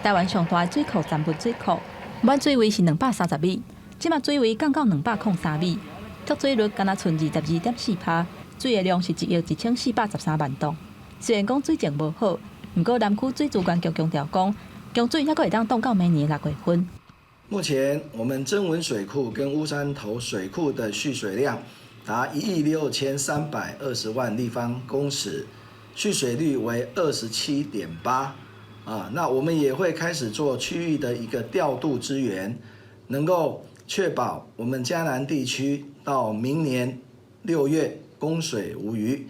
台灣上大的水庫曾文水庫，滿水位是230米，這馬水位降到203米，蓄水率敢若賰22.4%，水的量是1億1413萬噸。雖然講水情無好，毋過南區水資源局強調講，供水猶閣會當擋到明年6月份。目前我們曾文水庫跟烏山頭水庫的蓄水量達1億6320萬立方公尺，蓄水率為27.8。啊，那我們也會開始做區域的一個調度資源，能夠確保我們嘉南地區到明年6月供水無虞。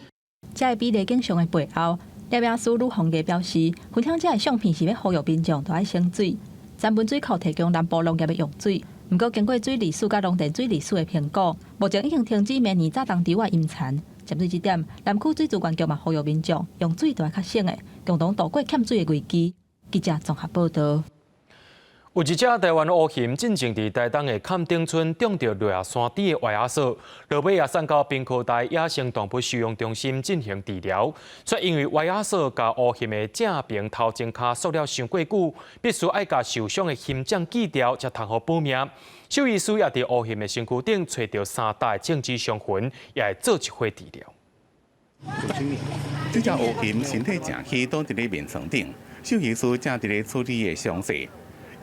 這个美麗景象的背後，獵命師呂宏毅表示，分享這个相片是欲呼籲民眾著愛省水。曾文水庫提供南部農業的用水，毋過經過水利署佮農田水利署的評估，目前已經停止明年早冬稻的淹田。針對這點，南區水資源局嘛呼籲民眾用水著愛較省的，共同渡過欠水的危機。記者綜合報導。有一隻台灣烏熊進前佇台東的崁頂村中著落下山頂的歪仔鎖，落尾也送到屏科大野生動物收容中心進行治療，卻因為歪仔鎖共烏熊的正爿頭前跤鎖了傷過久，必須愛共受傷的熊掌鋸掉，才通予保命。獸醫師也佇烏熊的身軀頂揣著三搭的政治傷痕，也會做一回治療。這隻烏熊身體誠虛，倒佇咧眠床頂，獸醫師正佇咧處理伊的傷勢。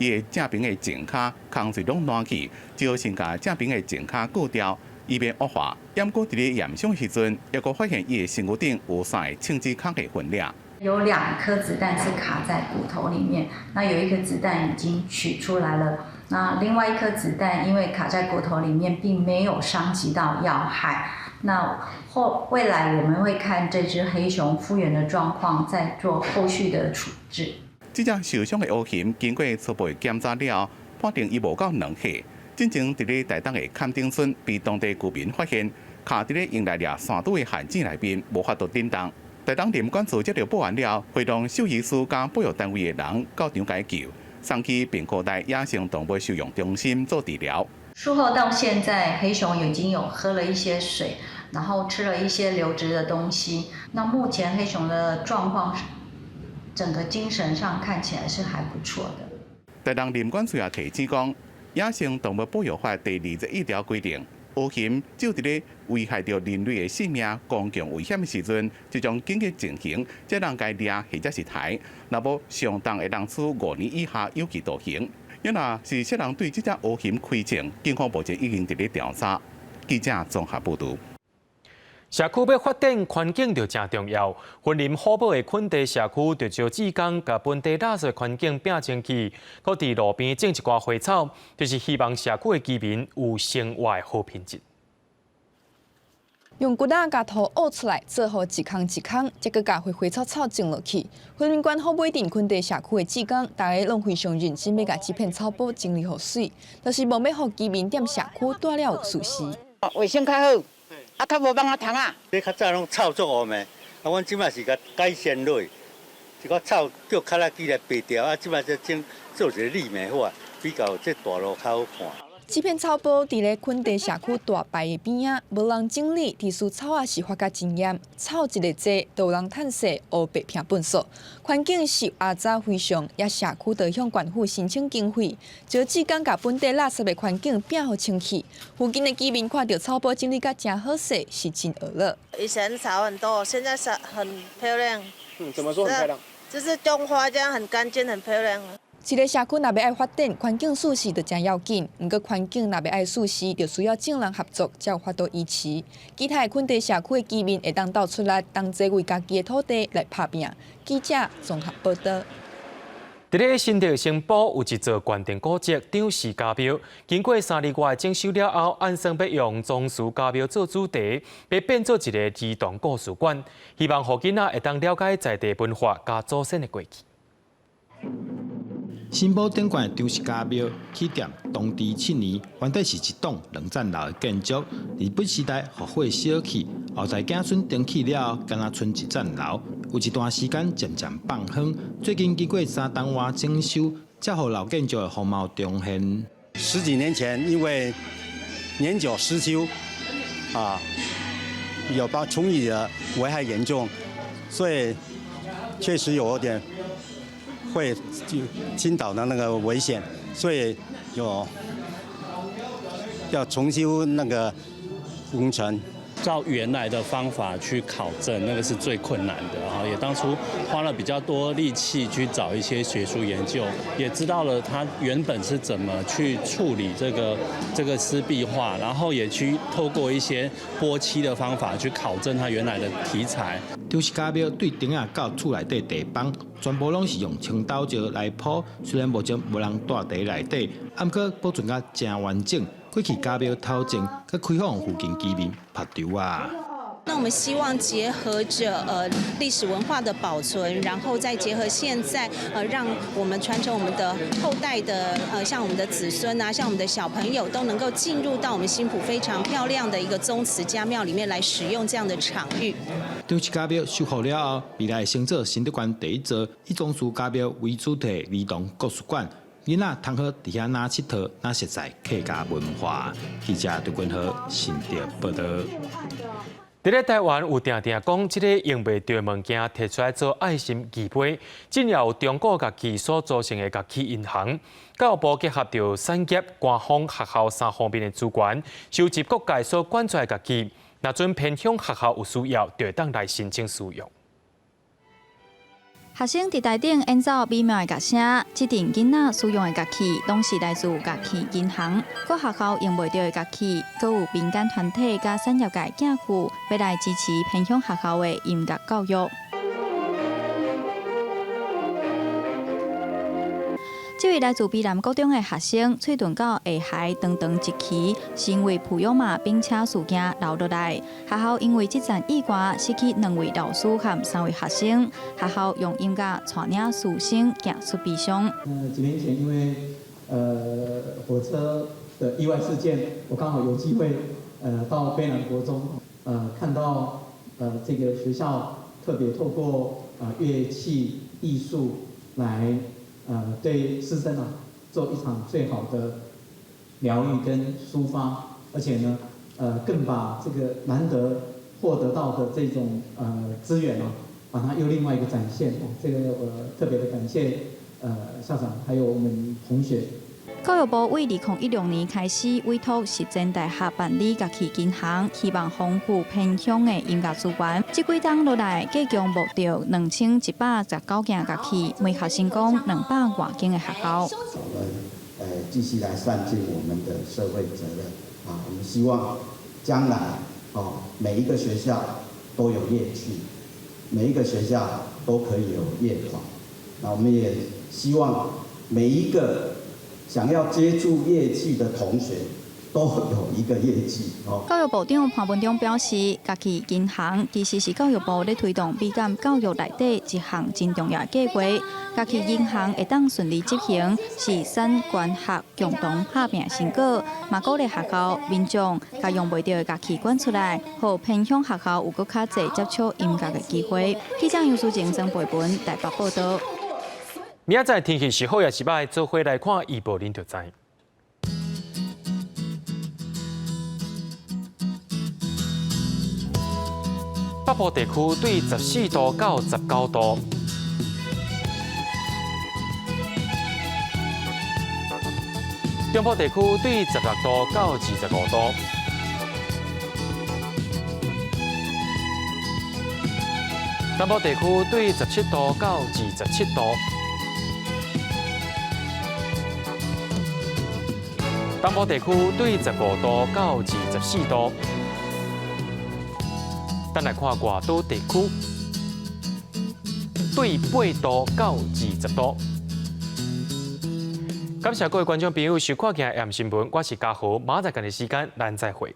伊的正爿的前跤空喙攏爛去，只好先共正爿的前跤割掉，以免惡化。毋過佇咧驗傷時陣，猶閣發現伊的身軀頂有三个槍支孔的痕跡。有2顆子彈是卡在骨頭裡面，那有一顆子彈已經取出來了，那另外一顆子彈因為卡在骨頭裡面，並沒有傷及到要害。那後未來我們會看這隻黑熊復原的狀況，再做後續的處置。這隻受傷的烏熊經過初步檢查了，判定伊無夠2歲。進前佇咧台東的崁頂村被當地居民發現，卡佇咧用來掠山豬的陷阱內面，無法度振動。台東林管處接著報案了，會同獸醫師佮保育單位的人到場解救，送去屏科大野生動物收容中心做治療。術後到現在，黑熊已經有喝了一些水，然後吃了一些流質的東西。那目前黑熊的狀況，整個精神上看起來是還不錯的。台東林管處也提醒講，野生動物保育法第21條規定，烏熊就佇咧危害著人類的性命、公共危險的時陣，這種緊急情形，才通共掠或者是刣，若無上重會當處5年以下有期徒刑。若是啥人對這隻烏熊開槍，警方目前已經佇咧調查。記者綜合報導。社區欲發展，環境就誠重要。雲林虎堡的墾地社區就招志工，共本地垃圾環境摒清氣，閣佇路邊種一寡花草，就是希望社區的居民有生活的好品質。用骨仔共土挖出來，做好一空一空，才閣共花花草草種落去。雲林縣虎尾鎮墾地社區的志工，逐家攏非常認真，欲共這片草埔整理予媠，就是無欲予居民踮社區蹛了有事實。衛生較好，啊，較無蠓仔蟲仔。這較早攏臭足烏的，啊，阮這擺是共改善落去，一寡草叫拖拉機來拔掉，啊，這擺才種做一個綠美化，比較這大路較好看。這片草埔佇咧墾地社區大排的邊仔，無人整理，地勢草仔是發甲真嚴，草一个濟，就有人趁勢烏白拚糞埽。環境是阿雜非常，也社區就向縣府申請經費，招志工共本地垃圾的環境摒予清氣。附近的居民看著草埔整理甲誠好勢，是真呵樂。以前草很多，現在草很漂亮。嗯，怎麼說很漂亮？就是種花這樣很乾淨，很漂亮。一个社區若欲愛發展，環境舒適就誠要緊。毋過環境若欲愛舒適，就需要眾人合作，才有法度維持。其他的墾地社區的居民會當鬥出力，同齊為家己的土地來拍拚。記者綜合報導。佇咧新竹新埔有一座關定古蹟張氏家廟，經過3年外整修了後，按算欲用宗祠家廟做主題，欲變做一个兒童故事館，希望予囡仔會當了解在地文化佮祖先的過去。新埔頂懸的張氏家廟起踮同治7年，原底是一棟兩層樓的建築。日本時代予火燒去，後代子孫重起了後，干焦賰一層樓。有一段時間漸漸放荒。最近經過3冬外整修，才予老建築的風貌重現。十幾年前，因為年久失修，啊，有把蟲蟻的危害嚴重，所以確實有點會就傾倒的那個危險，所以有要重修那個工程。照原來的方法去考證，那個是最困難的哈。也當初花了比較多力氣去找一些學術研究，也知道了他原本是怎麼去處理這個濕壁畫，然後也去透過一些撥漆的方法去考證他原來的題材。張氏家廟對頂仔到厝內底地板，全部攏是用青豆石來鋪。雖然目前無人蹛佇內底，毋過保存甲誠完整。過去家廟頭前，閣開放附近居民拍球仔。那我們希望結合著歷史文化的保存，然後再結合現在讓我們傳承我們的後代的像我們的子孫啊，像我們的小朋友都能夠進入到我們新埔非常漂亮的一個宗祠家廟裡面來使用這樣的場域。張氏家廟修復了後，未來會成做新竹縣第一座以宗祠家廟為主題兒童故事館。囡仔通好佇遐若𨑨迌，若熟似客家文化。記者杜君豪新竹報導。佇咧台灣有定定講，這个用袂著的物件提出來做愛心義杯，進而有中古樂器所組成的樂器銀行。教育部結合著產業、官方、學校三方面的資源，收集各界所捐出來的樂器，若準偏鄉學校有需要，就會當來申請使用。學生佇台頂演奏美妙的樂聲，這陣囡仔使用的樂器，攏是來自樂器銀行。各學校用袂著的樂器，閣有民間團體佮產業界寄付，欲來支持偏鄉學校的音樂教育。這位來自卑南國中的學生，喙唇到下頦長長一期，是因為濮陽馬冰車事件留落來。學校因為這場意外失去兩位老師和三位學生，學校用音樂帶領師生行出悲傷。幾年前因為火車的意外事件，我剛好有機會到卑南國中，看到這個學校特別透過樂器藝術來對師生啊做一場最好的療癒跟抒發，而且呢，更把這個難得獲得到的這種資源啊，把它又另外一個展現。這個我特別的感謝校長，還有我們同學。教育部為2016年開始委託實踐大學辦理樂器銀行，希望豐富偏鄉的音樂資源。這幾冬落來，計共募著2119件樂器，每學生講200外間的學校。我們繼續來善盡我們的社會責任啊！我們希望將來哦，每一個學校都有樂器，每一個學校都可以有樂團。那我們也希望每一個想要接觸樂器的同學，都有一個樂器哦。教育部長潘文忠表示，樂器銀行其實是教育部咧推動美感教育內底一項真重要的計劃。樂器銀行會當順利執行，是產官學共同拍拚的成果，嘛鼓勵學校民眾共用袂著的樂器捐出來，予偏鄉學校有閣較濟接觸音樂的機會。記者楊淑靜、曾培文台北報道。明仔載天氣是好抑是䆀，做伙來看預報，恁就知。北部地區對14度到19度，中部地區對16度到25度，南部地區對17度到27度。東部地區對15度到24度，咱來看外島地區，對8度到20度。感謝各位觀眾朋友收看今日的新聞，我是嘉豪，明仔載仝個時間，咱再會。